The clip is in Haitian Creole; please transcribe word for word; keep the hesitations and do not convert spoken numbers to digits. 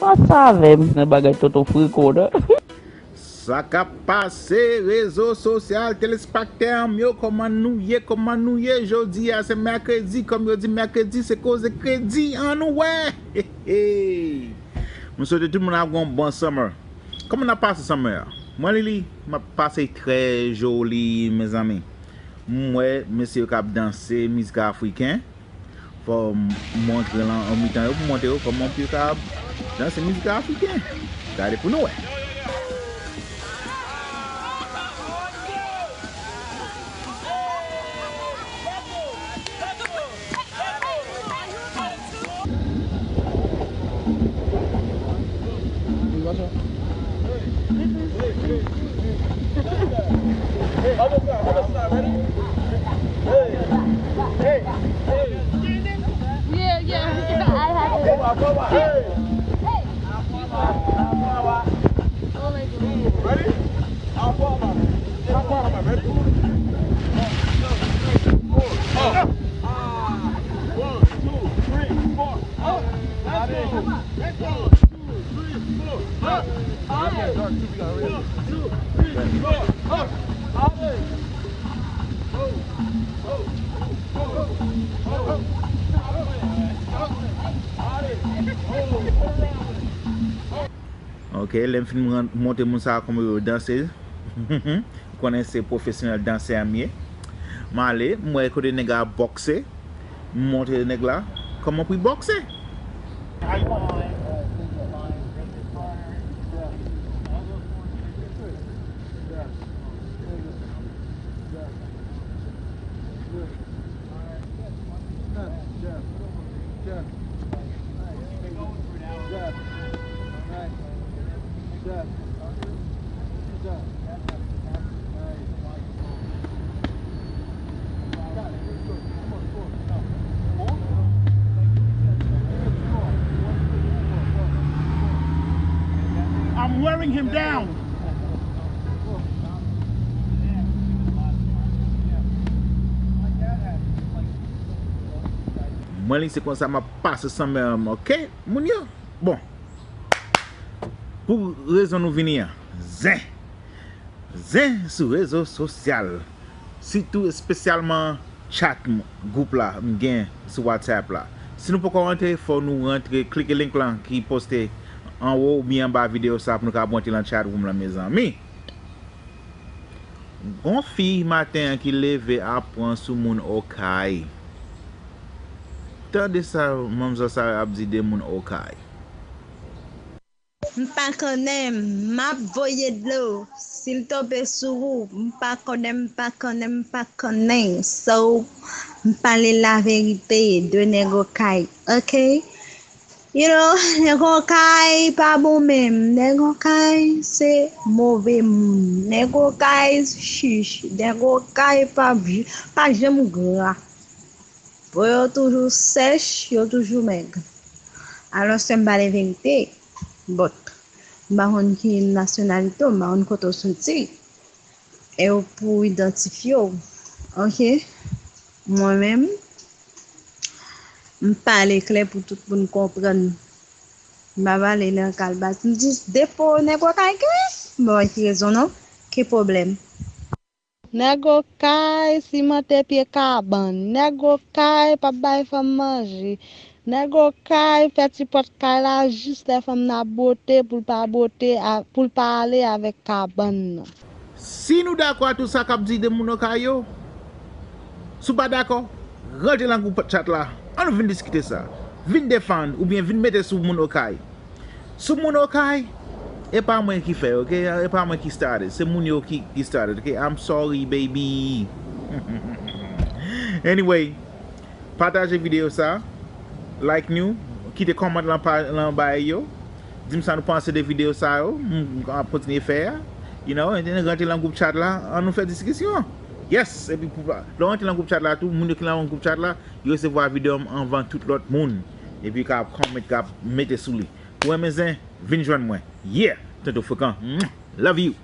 Sa avè m nan bagay tonton Friko nan. Sa k ap pase rezo sosyal, telespektatè m yo, kòman nou ye, kòman nou ye? Jodi a se mèkredi, kòm yo di mèkredi se koze kredi, ann nou wè. Hey, hey. M swete tout moun ap gen yon bon summer. Kòman n ap pase summer a? Mwen, Lili, m ap pase trè joli, mezanmi. M wè mesye yo k ap danse mizik afriken. Fò m montre lan an mitan yo pou montre yo kòman pou yo ka danse mizik afriken. Gade pou nou wè. Yeah, yeah, I have it. Oh my God. Ready? Ready? One, two, three, four. Up. Let's go. Let's go. One, two, three, four. Up. One, two, three, four. Up. Ok, lè m fin ran- montre moun sa a kòman yo danse. Ou konnen se pwofesyonèl dansè m ye. M ale, m wè kote nèg la ap bòkse. M montre nèg la kòman pou l bòkse. I'm wearing him down. Mwen, li se konsa m ap pase summer m, ok, moun yo? Bon, pou rezon nou vini an, zen. Zen sou rezo sosyal, sitou espesyalman chat m, gwoup la m gen sou WhatsApp la. Si nou poko rantre, fò nou rantre, klike link lan ki poste anwo oubyen anba videyo sa pou nou kapab rantre nan chat room lan, mezanmi. Gon fi maten an ki leve ap pran sou moun Okay. Tande sa manmzèl sa ap di de moun Okay. M pa konnen, m ap voye dlo. Si l tonbe sou ou, m pa konnen, m pa konnen, m pa konnen. So, m pale laverite de nèg Okay, ok? You know, nèg Okay pa bon menm. Nèg Okay se move moun. Nèg Okay chich. Nèg Okay pa, pa janm gra. Po yo toujou sèch, yo toujou mèg. Alòske m pale verite. But, m pa konn ki nasyonalite w, m pa konn kote w soti. E w pou idantifye w. Ok? Mwen menm, m pale klè pou tout moun konprann. M pa pale nan kalbas. M di defo nèg Okay gen. M pa wè ki rezon non. Ki pwoblèm? Nèg Okay simante pye kabann. Nèg Okay p ap bay fanm manje. Nèg Okay fè ti pòt kay la jis lè fanm nan ap bwote pou l pa bwote a, pou l pa ale avèk kabann nan. Si nou dakò a tout sa k ap di de moun Okay yo, si w pa dakò, rantre nan gwoup chat la. Ann nou vin diskite sa. Vin defann oubyen vin mete sou moun Okay. Sou moun Okay, e pa mwen ki fè, ok? E pa mwen ki started. Se moun yo ki, ki started, ok? I'm sorry, baby. Anyway, pataje videyo sa, like nou, kite kòmant lan pa, lan bay yo. Di m sa nou panse de videyo sa yo, m, m ap kontinye fè a. You know, and then rantre lan gwoup chat la, ann nou fè diskisyon. Yes, epi pou, lè w rantre lan gwoup chat la tou, moun yo ki lan gwoup chat la, yo resevwa videyo m anvan tout lòt moun. Epi ka comment, ka mete sou li. Ou renmen zen? Vin jwenn mwen. Yeah! Tonton Frekan. Mwah! Love you!